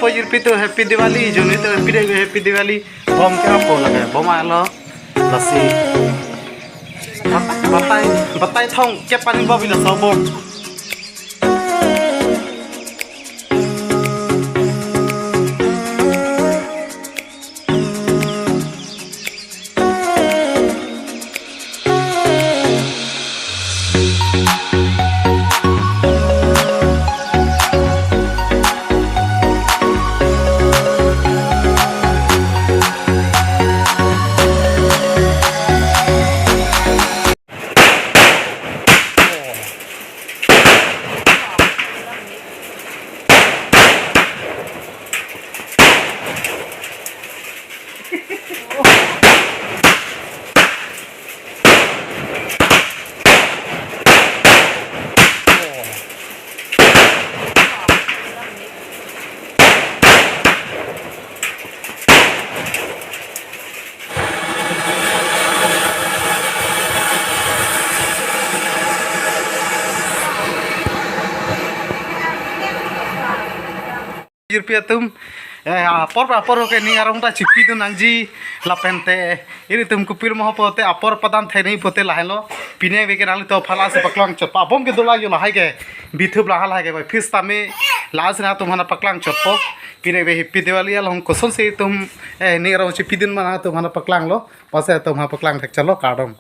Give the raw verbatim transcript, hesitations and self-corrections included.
Jirpi atum Happy Diwali, juni atum Happy Diwali, Happy Diwali. Bom ke apo lake, bom alo, lasi. Batai, batai thong, ke paning bom ilo so bom. Jirpi atum, eh, apor apor ke ning arong ta chipidun nangji lapen te ilitum kopilo mo pulote apor padam thai nangji pulote lahelo. Pini veke nanglitum aphan lasi paklang chotpo. Abom ke dolang jo lahai ke. Bithup lahai lahai ke bai. Phis tame lasi nangtum aphan paklang chotpo. Pini ve Happy Diwali along kosonsi itum, eh, ning arong chipidun ma nangtum aphan paklanglo. Pase itum aphan paklang thek chalo kardom.